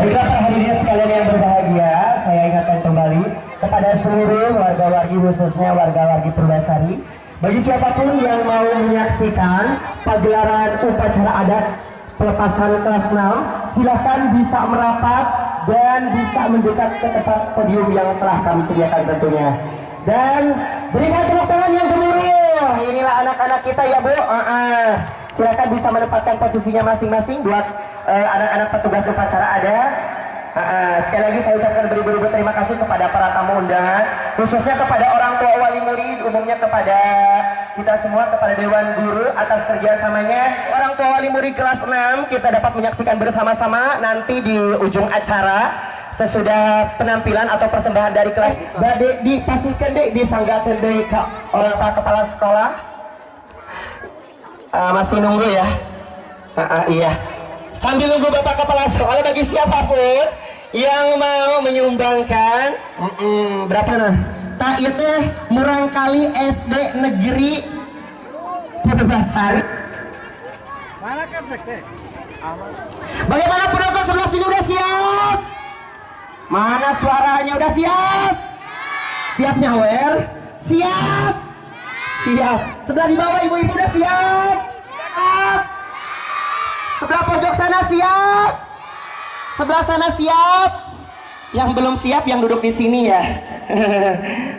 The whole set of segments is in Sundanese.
Baiklah para hadirin sekalian yang berbahagia, saya ingatkan kembali kepada seluruh warga-wargi, khususnya warga-wargi Purbasari, bagi siapapun yang mau menyaksikan pagelaran upacara adat pelepasan kelas 6, silahkan bisa merapat dan bisa mendekat ke tempat podium yang telah kami sediakan tentunya. Dan berikan tepuk tangan yang gemuruh. Inilah anak-anak kita ya Bu. Silakan bisa menempatkan posisinya masing-masing buat anak-anak petugas upacara ada. Sekali lagi saya ucapkan beribu-ribu terima kasih kepada para tamu undangan, khususnya kepada orang tua wali murid, umumnya kepada kita semua, kepada Dewan Guru atas kerjasamanya. Orang tua wali murid kelas 6 kita dapat menyaksikan bersama-sama nanti di ujung acara sesudah penampilan atau persembahan dari kelas. Badai dipastikan deh, disanggakan deh ke orang tua kepala sekolah. Masih nunggu ya? Iya. Sambil nunggu bapak kepala sekolah, bagi siapapun yang mau menyumbangkan berapa nah? Tak itu murangkali SD Negeri Purbasari. Bagaimana penonton sebelah sini udah siap? Mana suaranya udah siap? Siap nyawer? Siap? Siap. Sebelah di bawah ibu-ibu udah siap? Siap. Sebelah pojok sana siap? Sebelah sana siap? Yang belum siap yang duduk di sini ya.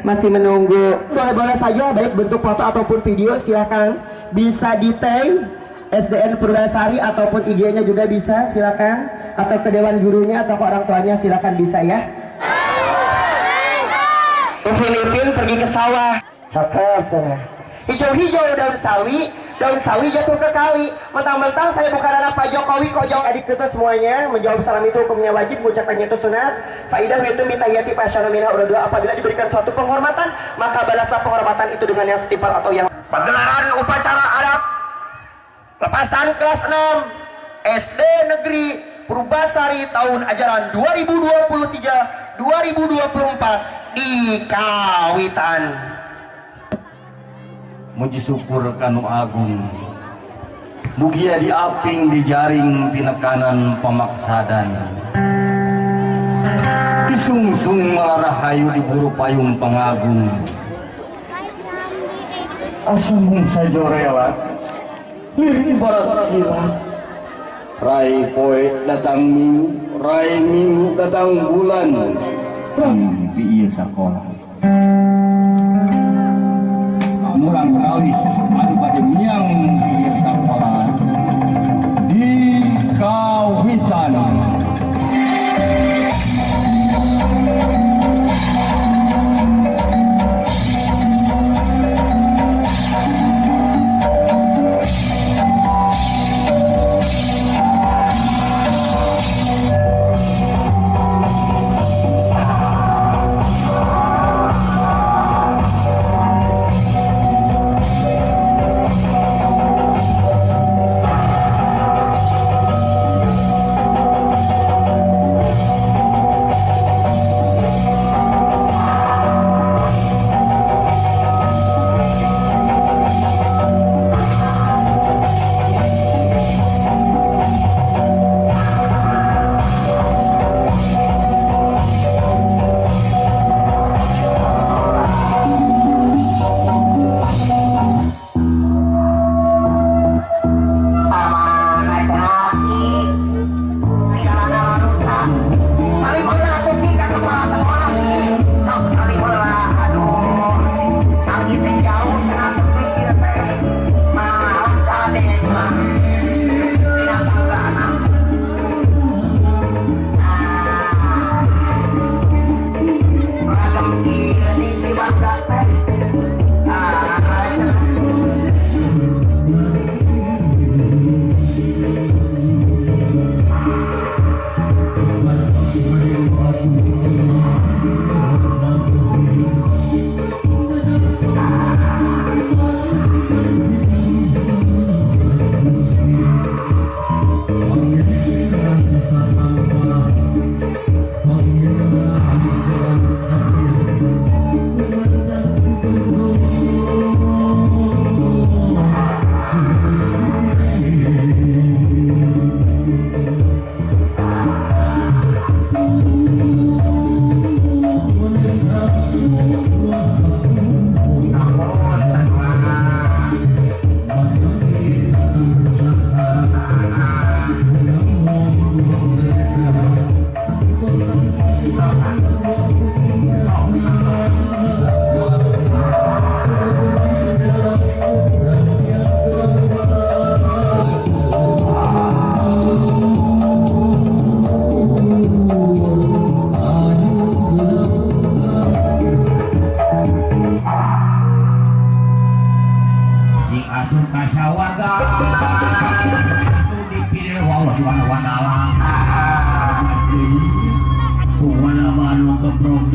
Masih menunggu. Boleh-boleh saja baik bentuk foto ataupun video, silahkan. Bisa di tag SDN Purbasari ataupun IG-nya juga bisa, silakan. Atau ke dewan gurunya atau ke orang tuanya, silakan bisa ya. Filipin pergi ke sawah. Cakep sana. Hijau-hijau daun sawi jatuh ke kali. Mentang-mentang saya bukan anak Pak Jokowi kok jawab. Adik kita semuanya, menjawab salam itu hukumnya wajib, mengucapkannya itu sunat. Faidah itu mitayati fasyanomina uradua. Apabila diberikan suatu penghormatan, maka balaslah penghormatan itu dengan yang setimpal atau yang. Pagelaran upacara adat lepasan kelas 6 SD Negeri Purbasari tahun ajaran 2023-2024 di Kawitan. Muji syukur kanu agung, mugia diaping dijaring tinekanan pamaksadan, disungsung malarahayu diburu payung pengagung. Asambung sajo rela, lir ibarat gila. Rai poe datang minggu, rai minggu datang bulan, di ieu sakola. Murang kali anu bade miang di sakola di Kawitan.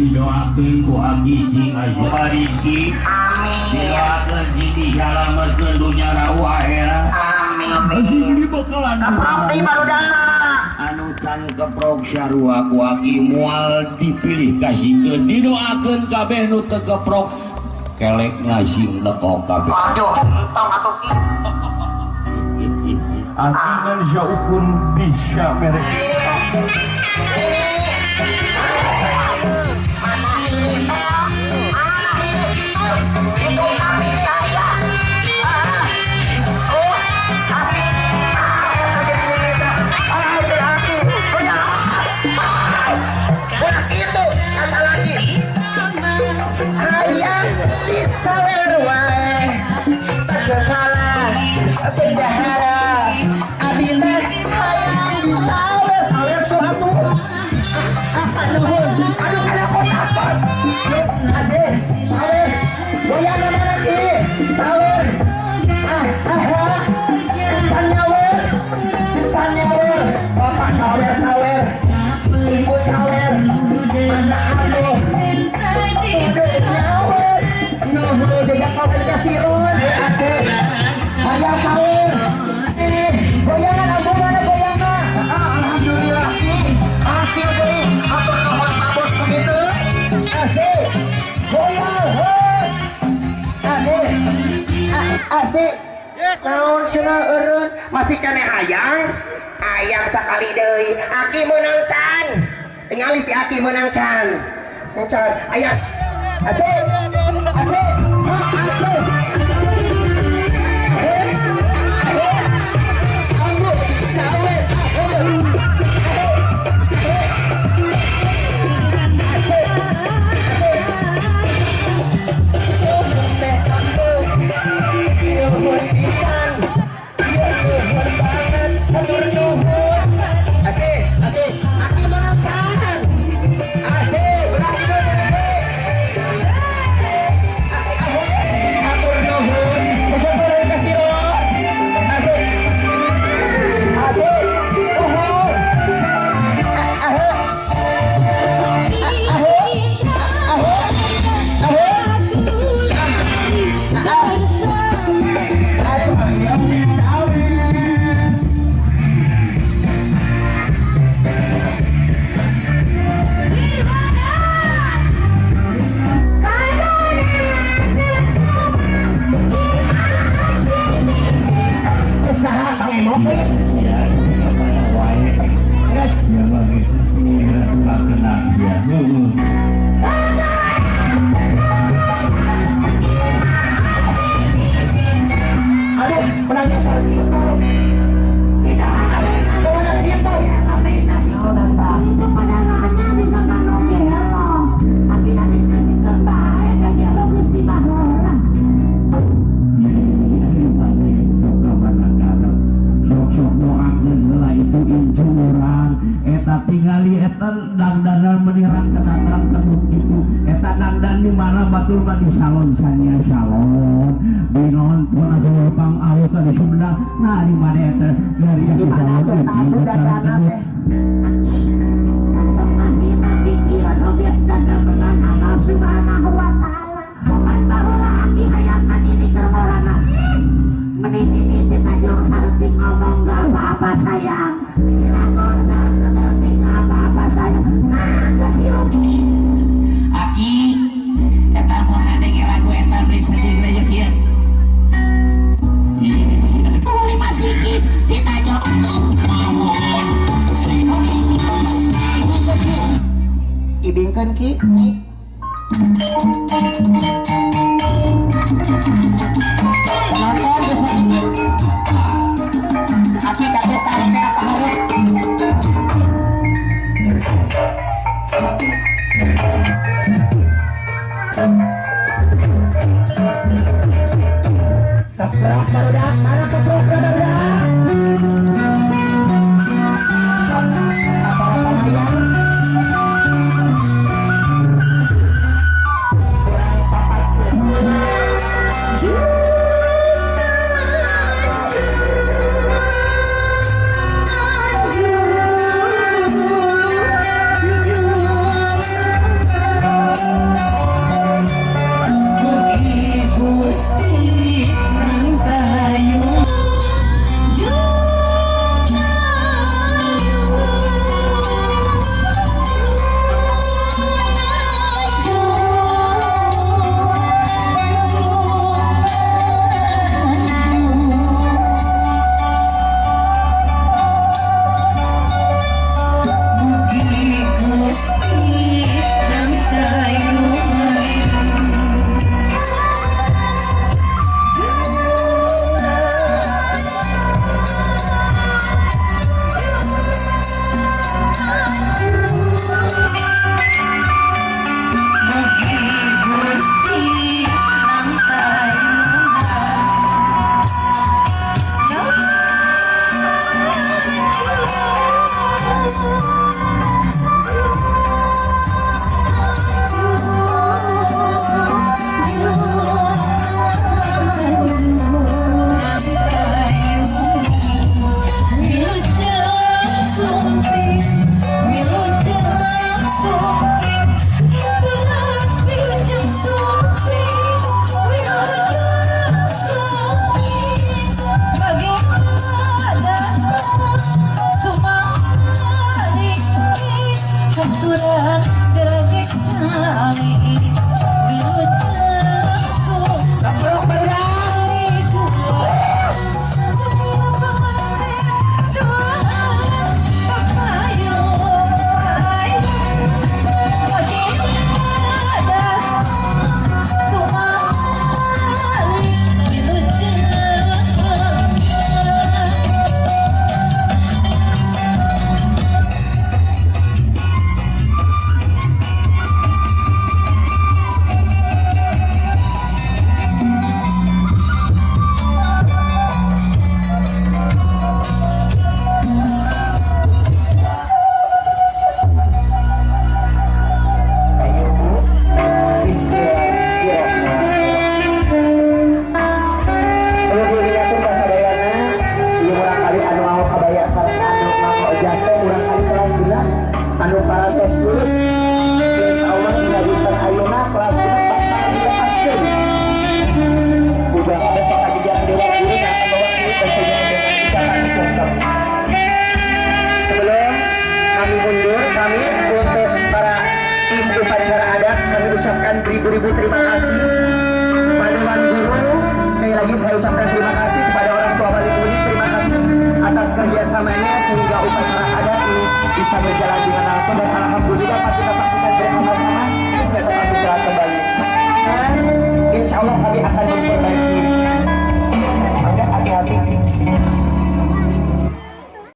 Didoakeun ku abdi sing aya rezeki. Amin. Didoakeun sing disalametkeun dunya rau akhirat. Amin. Sing dibekalan keprok deui barudak. Anu can keprok sarua ku aki moal dipilih kasihkeun. Didoakeun kabeh nu teu keprok kelek sing lekok kabeh. Aduh, entong atuh ki. Aki ngan saukur bisa merek. Bendahara abina hayang disawer sawer tuh atuh apa nuhun aduh kana kotapas ade sawer goyang mana ki sawer ah ah pisan nyawer bapak sawer sawer ibu sawer mana atuh nyawer nuhun jaga kawan kasirun ade hayang sawer. Goyangan ambu mana goyangan? Alhamdulillah ki hasil deui atur nuhun Pak Bos begitu. Asik. Goyang heuh. Asik. Asik. Naon cenah eureun masih keneh hayang? Hayang sakali deui. Aki meunang can. Tingali si Aki meunang can. Can. Aya. Asik. Asik. Asik. Di salon sania salon di non pun asal pang awus di Sunda nah di mana eta dari di salon apa-apa sayang apa-apa sayang Aki eta mau ngadenge lagu eta beli sedih aja kieu. Lima sikit ditanya. Ibingkeun ki. Nonton geus. Aki ka tukang cek hareup. Keprok barudak, mana keprok barudak? Apa-apa hayang? Kurang papat Babaturan geregek cali wilujeng Keprok barudak. Ayo Bu. Bismillahirrahmanirrahim. Perlu diingatkan ka sadayana, ieu murang kali anu mau kabaya sareng anu nganggo jas teh murang kali kelas genep anu parantos lulus. Insyaallah dina dinten ayeuna kelas genep bakal dilepaskeun. Ku bapak beserta jajaran dewan guru yang akan mewakili tentunya dengan ucapan sungkem. Sebelum kami undur pamit untuk para tim upacara adat, kami ucapkan beribu-ribu terima kasih. Pak Dewan Guru, sekali lagi saya ucapkan terima kasih kepada orang tua wali murid, terima kasih atas kerjasamanya sehingga upacara adat ini bisa berjalan dengan langsung dan alhamdulillah dapat kita saksikan bersama-sama hingga tempat istirahat kembali. Dan insya Allah kami akan memperbaiki